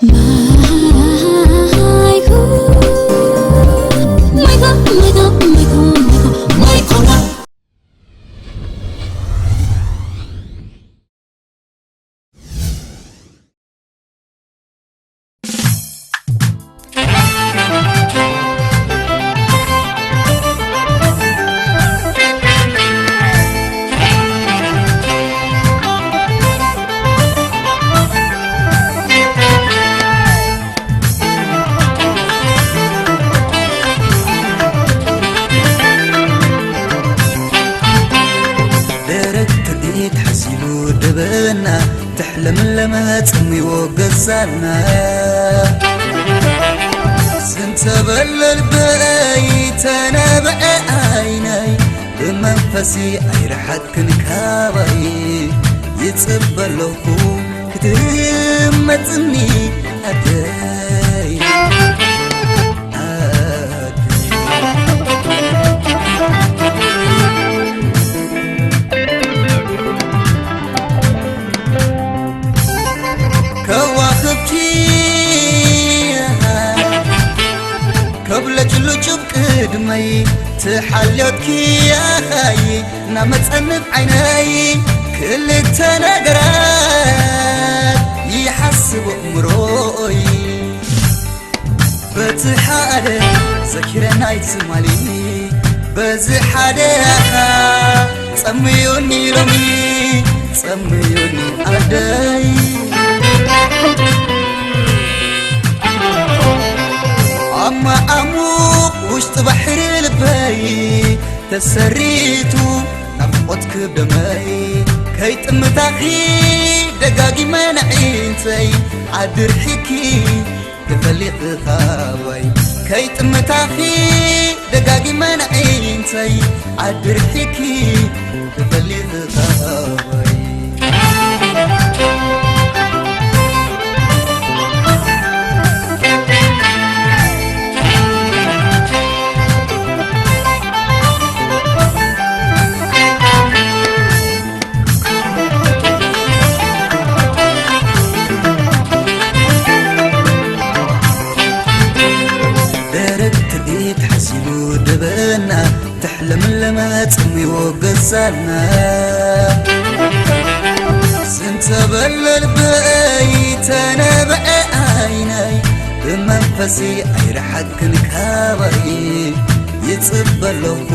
ማይኮ፣ ማይኮ፣ ማይኮ፣ ማይኮ፣ ማይኮ፣ ማይኮ። ደረት ትርኢት ሓሲሉ ደበና፣ ተሕለምለመ ጸሚዎ ገዛና። ዝንተበለ ልበይ፣ ተነበዐ ዓይነይ፣ ብመንፈሲ ኣይረሓቅክን ካባይ። ይጽበ ኣለኹ ክትመጽኒ ኣደይ። ከዋኽብቲ ከብለጭልጭብ ቅድመይ፣ ትሓልዮትኪ ኣኻይ እናመጸኒ ብ ዓይነይ። ክልተ ነገራት ይሓስብ ኣእምሮይ፣ በቲ ሓደ ዘኪረ ናይ ትማሊ፣ በዚ ሓደ ኣኻ ጸምዩኒ ሎሚ፣ ጸምዩኒ ኣደይ። ኣብ መዓሙቕ ውሽጢ ባሕሪ ልበይ ተሰሪቱ ናፍቖት ክብደመይ፣ ከይጥምታኺ ደጋጊመ ንዒንተይ ኣድርሒኪ ተፈሊጥኻ ወይ ከይጥምታኺ ደጋጊመ ንዒንተይ ኣድርሒኪ ተፈሊጥኻ ወይ። ደረት ትርኢት ሓሲሉ ደበና፣ ተሕለምለመ ጽምዎ ገዛና። ዝንተበለ ልበይ፣ ተነበዐ ዓይነይ፣ ብመንፈሲ ኣይረሓቅክን ካባይ። ይጽበ ኣለኹ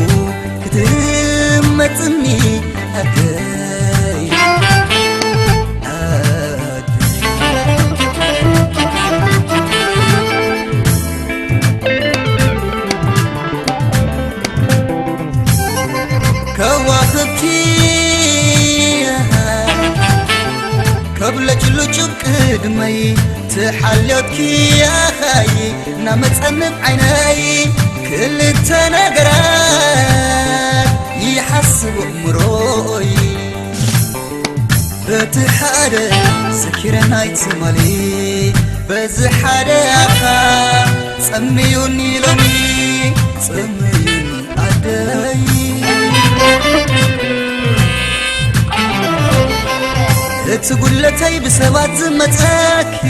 ክትመጽኒ ኣደይ። ከዋኽብቲ ከብለጭልጭ ቅድመይ፣ ትሓልዮትኪ ኣኻይ እናመጸኒ ብ ዓይነይ። ክልተ ነገራት ይሓስብ ኣእምሮይ፣ በቲ ሓደ ሰኪረ ናይ ትማሊ፣ በዚ ሓደ ኣኻ ጸምዩኒ ሎሚ፣ ጸምዩኒ ኣደይ። እቲ ጉድለተይ ብሰባት ዝመጸኪ፣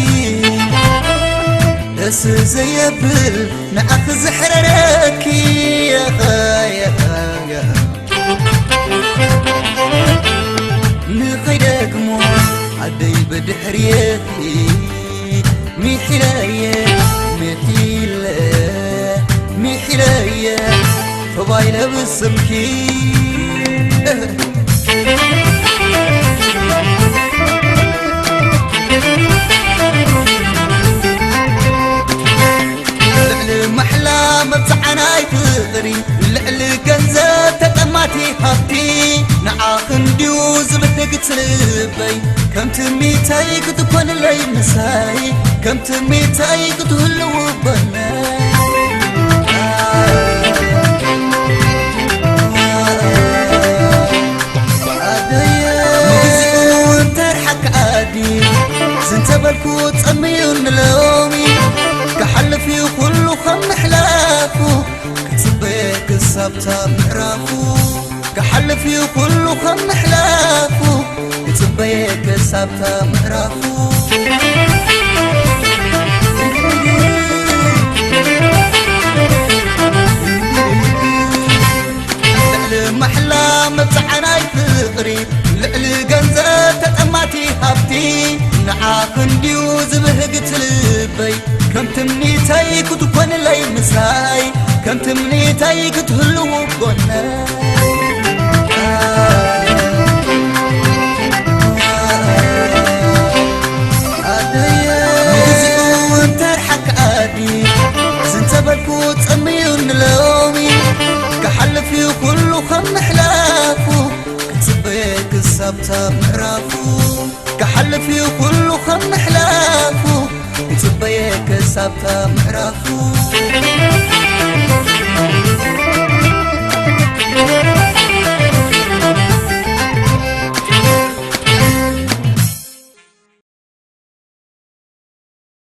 ደስ ዘየብል ንዓኺ ዘሕረረኪ፣ ንኸይደግሞ ዓደይ ብድሕርየኪ፣ ሚሒለየ፣ ሚሒለ፣ ሚሒለየ፣ ተባይለ ብስምኪ። ልዕሊ ማሕላ መብጽዓ ናይ ፍቕሪ፣ ልዕሊ ገንዘብ ተጠማቲ ሃብቲ፣ ንዓኺ እንድዩ ዝብህግ እቲ ልበይ። ከም ትምኒተይ ክትኮንለይ ምሳይ፣ ከም ትምኒተይ ክትህልው በለይ። ንግዚኡ እንተርሓካ ዓዲ፣ ዝንተበልኩ ጸምዩኒ ሎሚ። ክሓልፍ እዩ ኩሉ ከም ምሕላፉ፣ ክጽበየ ክሳብታ ምዕራፉ። ክሓልፍ እዩ ኩሉ ከም ምሕላፉ፣ ክጽበየ ክሳብታ ምዕራፉ። እዩ ዝብህግት ልበይ ከም ትምኒተይ ክትኮንለይ ምሳይ ከም ትምኒተይ ክትህልው ጎነይ ኣደየ ንግዚኡ እንተርሓካ ኣዲ ዝንተበልኩ ጸምዩ ንሎሚ ክሓልፍ እዩ ኩሉ ከም ምሕላፉ ክጽበየ ክሳብታ ምዕራፉ ክሓልፍ እዩ ኩሉ ከም ምሕላፉ ክጽበየ ክሳብታ ምዕራፉ